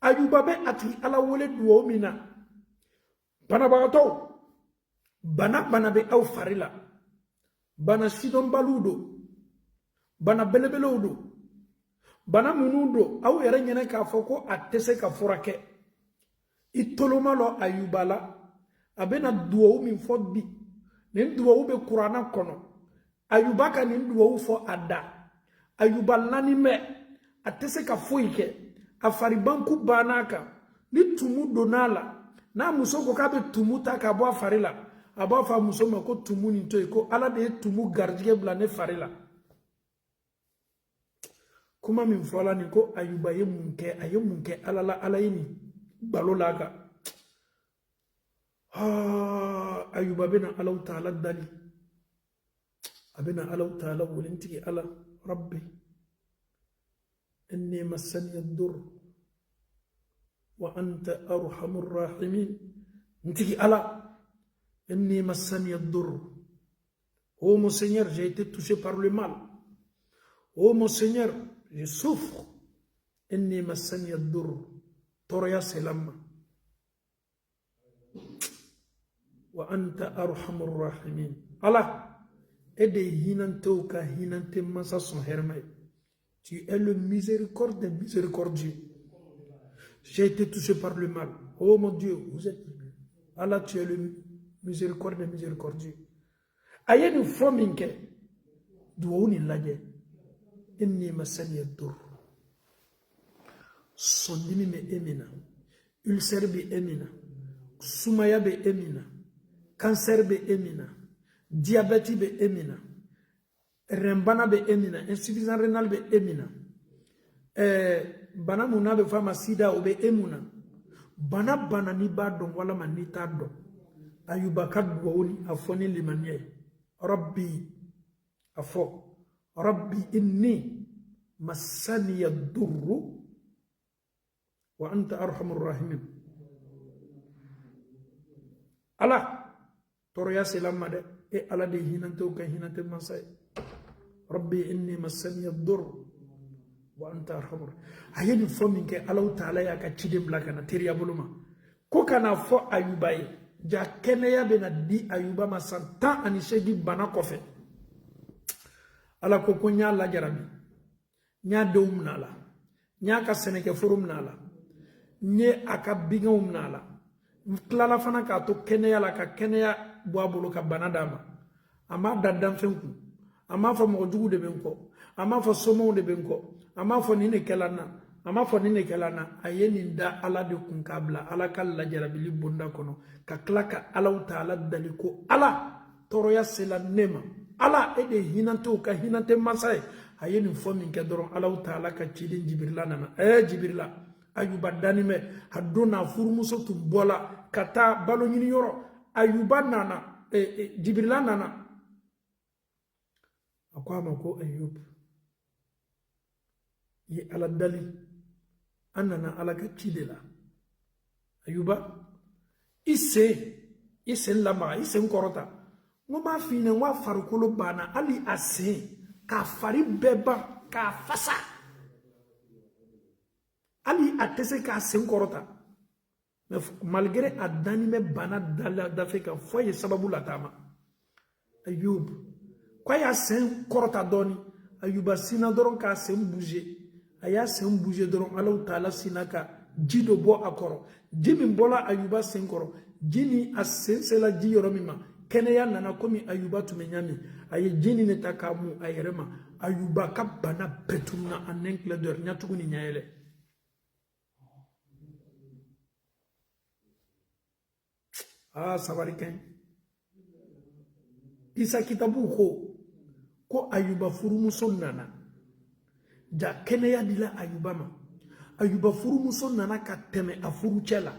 Ayuba bɛ a tigi Ala wele duwawu min na, banabagatɔw, bana bana bɛ aw fari la, bana sidɔnbaliw don, bana belebelew don, bana minnu don aw yɛrɛ ɲɛnɛ k'a fɔ ko a tɛ se ka furakɛ, i toloma lɔ Ayuba la. A bɛna duwawu min fɔ bi, nin duwawu bɛ kuranna kɔnɔ. Ayuba ka nin duwawu fɔ a da. Ayuba lani bɛ, a tɛ se ka foyi kɛ, a faribanku banna a kan. Ni tumu donna a la, n'a muso ko k'a bɛ tumu ta k'a bɔ a fari la, a b'a fɔ a muso ma ko tumu nin to yen, ko Ala de ye tumu garijɛgɛ bila ne fari la. Kuma min fɔla nin ko Ayuba ye mun kɛ, a ye mun kɛ Ala la, Ala ye nin balo la a kan. Ayuba bɛna Alahu taala dali, a bɛna Alahu taala wele, n tigi Ala, rabbi inni massani dur wa anta arhamur rahimin. N tigi Ala, inni massani dur. Oh mon Seigneur, j'ai été touché par le mal. Oh mon Seigneur, je souffre. Inni massani dur. Tɔɔrɔya sela n ma. Wa anta arhamur rahimin. Ala, e de ye hinɛtew ka hinɛte masa sɔn hɛrɛma ye. Tu es le miséricorde des miséricordieux. J'ai été touché par le mal. Oh mon Dieu, vous êtes Allah, tu es le miséricorde des miséricordieux. A ye nin fɔ min kɛ, duwawu nin lajɛ. Inni masaniya dur. Sɔndimi bɛ e min na, ulcère bɛ e min na, sumaya bɛ e min na, cancer bɛ e min na, diabète bɛ e min na, rɛnbana bɛ e min na, insuffisance rénale bɛ e min na, bana mun n'a bɛ fɔ a ma sida, o bɛ e mun na, bana bana n'i b'a dɔn walama n'i t'a dɔn, Ayuba ka duwawu ni a fɔ ni limaniya ye. Rabbi, a fɔ rabbi inni masaniya durru wa anta arhamur rahimin. Ala, tɔɔrɔya sela n ma dɛ, e Ala de hinɛtew ka hinɛte masa ye. Rabbi inni masaniya dur wa anta arhamur. A ye nin fɔ min kɛ, Alahu taala y'a ka ciden bila ka na teriya bolo ma ko ka n'a fɔ Ayuba ye. Ja kɛnɛya bɛna di Ayuba ma san 18 bana kɔfɛ. Ala ko ko n y'a lajarabi, n y'a denw minɛ a la, n y'a ka sɛnɛkɛforo minɛ a la, n ye a ka biganw minɛ a la, n tilala fana k'a to kɛnɛya la, ka kɛnɛya bɔ a bolo ka bana d'a ma. A m'a da danfɛn kun, a m'a fɔ mɔgɔ jugu de bɛ n kɔ, a m'a fɔ somaw de bɛ n kɔ, a m'a fɔ nin de kɛla n na, a m'a fɔ nin de kɛla n na. A ye nin da Ala de kun k'a bila Ala ka lajarabili bonda kɔnɔ, ka tila ka Alahu taala dali ko Ala, tɔɔrɔya sela ne ma, Ala e de ye hinɛtew ka hinɛte masa ye. A ye nin fɔ min kɛ dɔrɔn, Alahu taala ka ciden Jibirila nana. Jibirila, Ayuba dani bɛ a don n'a furumuso tun bɔla ka taa balo ɲini yɔrɔ. Ayuba nana, Jibirila nana, a ko a ma ko Ayub, i ye Ala dali, an nana Ala ka ci de la. Ayuba, i sen lamaga, i sen kɔrɔta. N ko m'a f'i ɲɛna, n ko a farikolo banna, hali a sen k'a fari bɛɛ ban k'a fasa, hali a tɛ se k'a sen kɔrɔta. Mais malgré a danni bɛ bana dafe kan, fo ye sababu lataama. Ayub ko a y'a sen kɔrɔta dɔɔni, Ayuba sinna dɔrɔn k'a sen bouger. A y'a sen bouger dɔrɔn, Alahu taala sinna ka ji dɔ bɔ a kɔrɔ. Ji min bɔla Ayuba sen kɔrɔ, ji ni a sen sela ji yɔrɔ min ma, kɛnɛya nana. Komi Ayuba tun bɛ ɲami, a ye ji nin de ta k'a mun a yɛrɛ ma. Ayuba ka bana bɛɛ tununa en un clin d'œil, ɲɛtugu ni ɲɛyɛlɛ. Aa, sabali ka ɲi. Isa kitabu ko Ayuba furumuso nana, ja kɛnɛya dila Ayuba ma. Ayuba furumuso nana ka tɛmɛ a furucɛ la.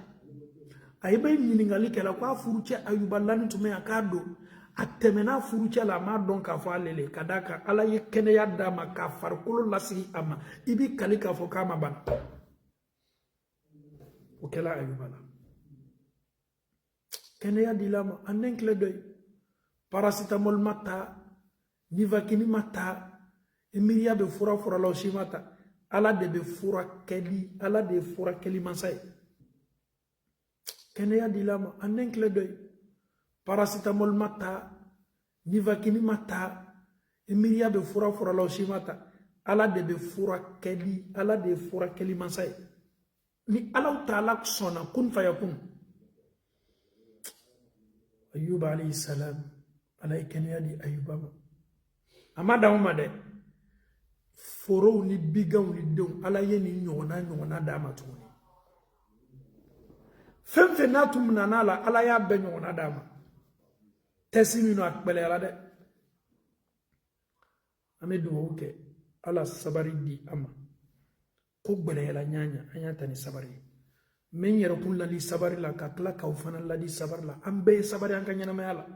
A ye bɛ ɲininkali kɛla ko a furucɛ Ayuba lani tun bɛ yan k'a don. A tɛmɛna furucɛ la, a m'a dɔn k'a fɔ ale le, ka d'a kan Ala ye kɛnɛya d'a ma k'a farikolo lasigi a ma. I b'i kali k'a fɔ k'a ma bana. O kɛla Ayuba la. Kɛnɛya dila a ma en un clin d'œil. Paracétamol ma ta, Nivaquine ma ta, miiriya bɛ fura fura la, o si ma ta. Ala de bɛ furakɛli, Ala de ye furakɛli mansa ye. Kɛnɛya dila ma en un clin d'œil. Paracétamol ma ta, Nivaquine ma ta, miiriya bɛ fura fura la, o si ma ta. Ala de bɛ furakɛli, Ala de ye furakɛli mansa ye. Ni Alaw taala sɔnna, kun fayakun. Ayuba alayhi salam, Ala ye kɛnɛya di Ayuba ma. A ma dan o ma dɛ, forow ni biganw ni denw, Ala ye nin ɲɔgɔnna ɲɔgɔnna d'a ma tuguni. Fɛn fɛn n'a tun nana la, Ala y'a bɛɛ ɲɔgɔnna d'a ma. Tɛsi minnu a kpɛlɛyara dɛ. An bɛ dugawu kɛ, Ala sabari di an ma. Ko gbɛlɛyara ɲaɲa, an y'a ta ni sabari ye. N bɛ n yɛrɛkun ladi sabari la, ka tila k'aw fana ladi sabari la. An bɛɛ ye sabari an ka ɲɛnamaya la.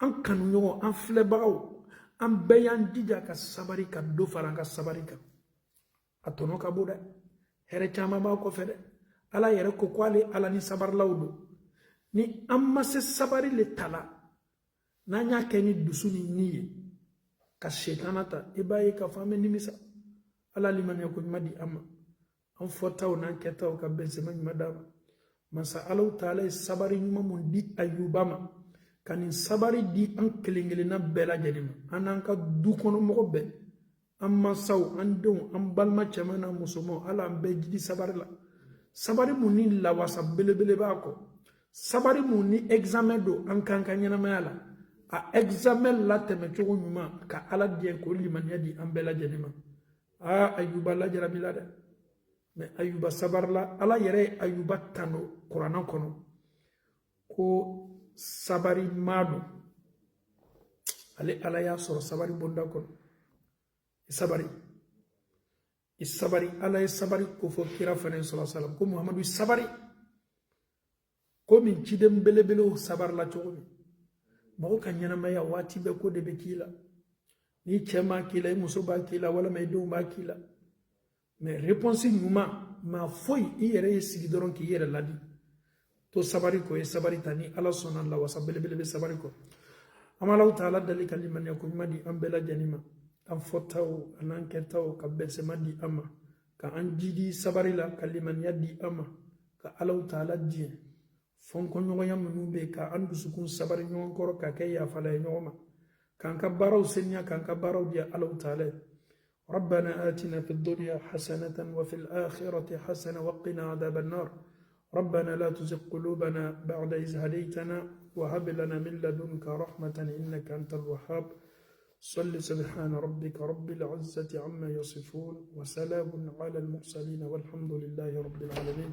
An kanuɲɔgɔn, an filɛbagaw, an bɛɛ y'an jija ka sabari, ka dɔ fara an ka sabari kan. A tɔnɔ ka bon dɛ, hɛrɛ caman b'a kɔfɛ dɛ. Ala yɛrɛ ko k'ale Ala ni sabarilaw don. Ni an ma se sabari le ta la, n'an y'a kɛ ni dusu ni ni ye ka setana ta, i b'a ye k'a fɔ an bɛ nimisa. Ala limaniya ko ɲuman di an ma, an fɔtaw n'an kɛtaw ka bɛnsɛmɛ ɲuman d'an ma. Masa Alaw taala ye sabari ɲuman mun di Ayuba ma, ka nin sabari di an kelen kelenna bɛɛ lajɛlen ma, an n'an ka du kɔnɔ mɔgɔ bɛɛ, an mansaw, an denw, an balima cɛman n'a musomanw, Ala an bɛɛ jidi sabari la. Sabari mun ni lawasa belebele b'a kɔ, sabari mun ni examen don an kan ka ɲɛnamaya la, a examen latɛmɛ cogo ɲuman, ka Ala diɲɛ k'o limaniya di an bɛɛ lajɛlen ma. Aa, Ayuba lajarabi la dɛ, mais Ayuba sabarila. Ala yɛrɛ ye Ayuba tando Kuranna kɔnɔ ko sabari maa don. Ale Ala y'a sɔrɔ sabari bonda kɔnɔ. I sabari, i sabari. Ala ye sabari kofɔ kira fana sɔrɔ salam ko Muhamadu sabari, komi ciden belebelew sabarila cogo min. Mɔgɔ ka ɲɛnamaya waati bɛɛ ko de bɛ k'i la. Ni cɛ m'a k'i la, i muso b'a k'i la, walima i denw b'a k'i la. Mais réponse ɲuman maa foyi, i yɛrɛ ye sigi dɔrɔn k'i yɛrɛ ladi to sabari kɔ. Ye sabari ta, ni Ala sɔnna, lawasa belebele bɛ sabari kɔ. An b'Alaw taala dali ka limaniya ko ɲuman di an bɛɛ lajɛlen ma, an fɔtaw an'an kɛtaw ka bɛnsɛma di an ma, ka an jidi sabari la, ka limaniya di an ma, ka Alaw taala diɲɛ fɔnkɔɲɔgɔnya minnu bɛ yen, ka an dusukun sabari ɲɔgɔn kɔrɔ, ka kɛ yafala ye ɲɔgɔn ma, k'an ka baaraw seniya, k'an ka baaraw diya Alaw taala ye. ربنا آتنا في الدنيا حسنة وفي الآخرة حسنة وقنا عذاب النار. ربنا لا تزغ قلوبنا بعد إذ هديتنا وهب لنا من لدنك رحمة إنك أنت الوهاب. صل. سبحان ربك رب العزة عما يصفون وسلام على المرسلين والحمد لله رب العالمين.